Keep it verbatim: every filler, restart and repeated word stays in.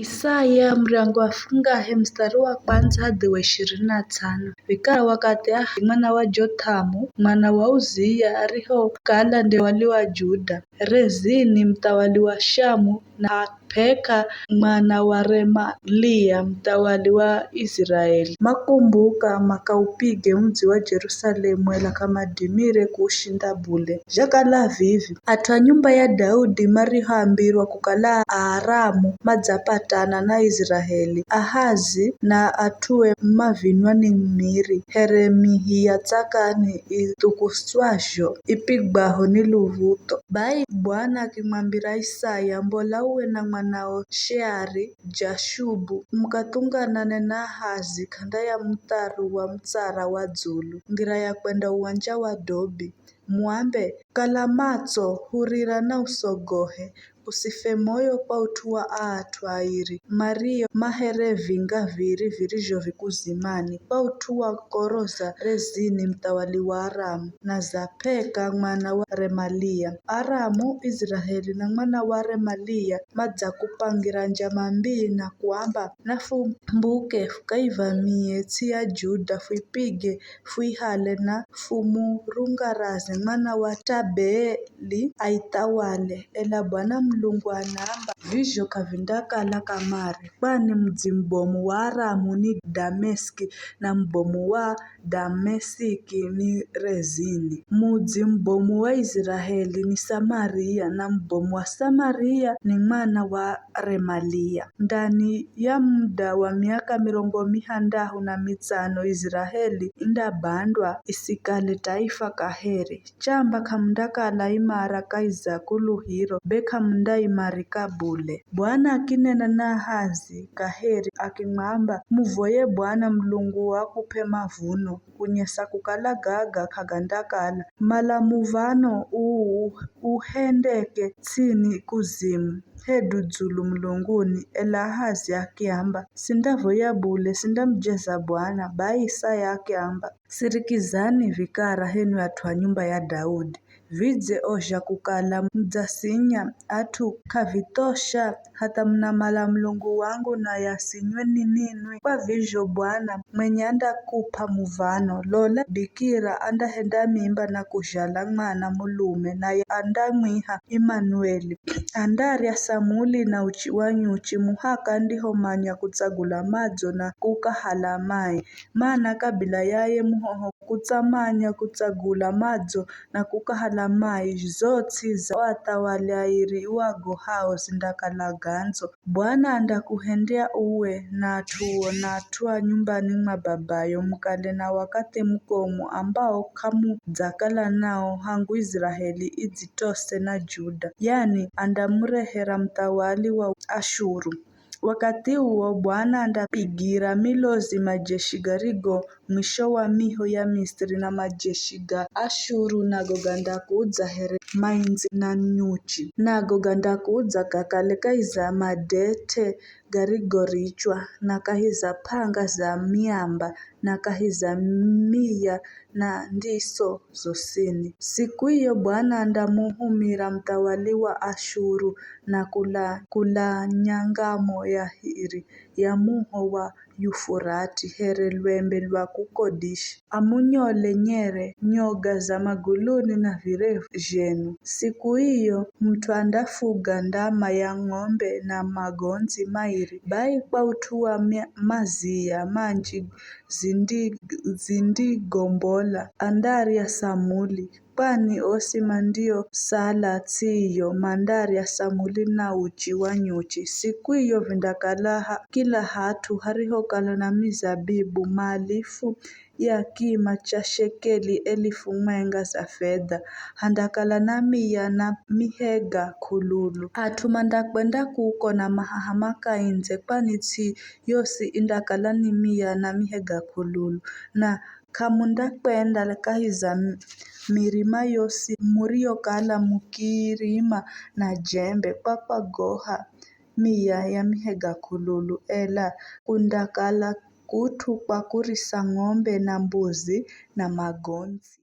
Isaya muryango wa fungahe mustari wa kwandza hadi wa ishirini na tsano. Vikara wakathi Ahazi mwana wa Jothamu, mwana wa Uzia, arihokala nde wali wa Juda, Rezini muthawali wa Shamu, na Peka mwana wa Remalia muthawali wa Iziraeli, makumbuka makaupige mudzi wa Jerusalemu, ela k'amadimire kuushinda bule. Zhakala vivi, at'u a nyumba ya Daudi marihoambirwa kukala Aaramu madzapatana na Iziraeli, Ahazi na at'ue mavinwa ni miri, here mihi ya tsakani ithukuswazho ipigwaho ni luv̱utho. Bai Bwana akimwambira Isaya, "Mbola uwe na mwanao Sheari-Jashubu, mukathunganane na Ahazi k'anda ya mutharu wa mutsara wa dzulu, ngira ya kwenda uwanja wa dobi. Muambe, 'Kala matso, hurira na usogohe, usife moyo kwa ut'u wa aa at'u airi, mario ma here vinga viri virizho vikuzimani, kwa ut'u wa koro za Rezini muthawali wa Aramu, na za Peka mwana wa Remalia. Aramu, Iziraeli na mwana wa Remalia madzakupangira njama mbii na kuamba, 'Nafumbuke fukaivamie ts'i ya Juda, fuipige, fuihale na fumurungaraze mwana wa Tabeeli aithawale.' Ela Bwana Mulungu anaamba, 'Vizho k'avindakala kamare, kwani mudzi mubomu wa Aramu ni Damesiki, na mubomu wa Damesiki ni Rezini. Mudzi mubomu wa Iziraeli ni Samaria, na mubomu wa Samaria ni mwana wa Remalia. Ndani ya muda wa miaka mirongo mihandahu na mitsano Iziraeli indabandwa isikale taifa kaheri. Chamba k'amundakala imara kahi za kuluhiro, be k'amundaimarika bule.' Bwana akinena na Ahazi kaheri akimwamba, 'Muvoye Bwana Mulungu akup'e mavuno, kunyesa kukala gaga k'agandakala. Mala muv̱ano uu uhendeke ts'ini kuzimu, hedu dzulu mulunguni.' Ela Ahazi akiamba, 'Sindavoya bule, sindamujeza Bwana.' Bai Isaya akiamba, 'Sirikizani vikara h'enwi at'u a nyumba ya Daudi. Vidze ozha kukala mudzasinya at'u k'avithosha, hatha munamala Mulungu wangu naye asinywe ni ninwi? Kwa vizho Bwana mwenye andakup'a muv̱ano. Lola, bikira andahenda mimba na kuzhala mwana mulume, naye andamwiha Imanueli. Andarya samuli na uchi wa nyuchi, muhaka andihomanya kutsagula madzo na kukahala mai, mana kabila yaye muhoho kutsamanya kutsagula madzo na kukahala mai, zo ts'i za o athawali airi wagohao zindakala gandzo. Bwana andakuhendya uwe na at'uo na at'u a nyumbani mwa babayo mukale na wakathi mukomu ambao k'amudzakala nao hangu Iziraeli idzitose na Juda, yani andamurehera muthawali wa Ashuru. Wakathi uwo Bwana andapigira milozi majeshi garigo mwisho wa miho ya Misri, na majeshi ga Ashuru nago gandakudza here maindzi na nyuchi, nago gandakudza gakale kahi za madete garigorichwa, na kahi za p'anga za miamba, na kahi za miya na ndiso zosini. Siku iyo Bwana andamuhumira muthawali wa Ashuru na kula, kula nyangamo ya hiri ya muho wa Yufurati, here lwembe lwa kukodisha, amunyole nyere nyoga za maguluni na virevu zhenu. Siku iyo mut'u andafuga ndama ya ng'ombe na magondzi mairi, bai kwa ut'u wa mia-, mazia manji zindi-, zindigombola, andarya samuli, kwani osi mandiosala ts'i iyo mandarya samuli na uchi wa nyuchi. Siku iyo vindakala ha-, kila hat'u harihokala na mizabibu, maalifu ya kima cha shekeli elifu mwenga za fedha, handakala na miya na mihega k'ululu. At'u mandakwenda kuko na mahaha makaindze, kwani ts'i yosi indakala ni miya na mihega k'ululu. Na k'amundakwenda kahi za m-, mirima yosi muriyokala mukiirima na jembe kwa kwagoha miya ya mihega k'ululu, ela kundakala kut'u kwa kurisa ng'ombe na mbuzi na magondzi.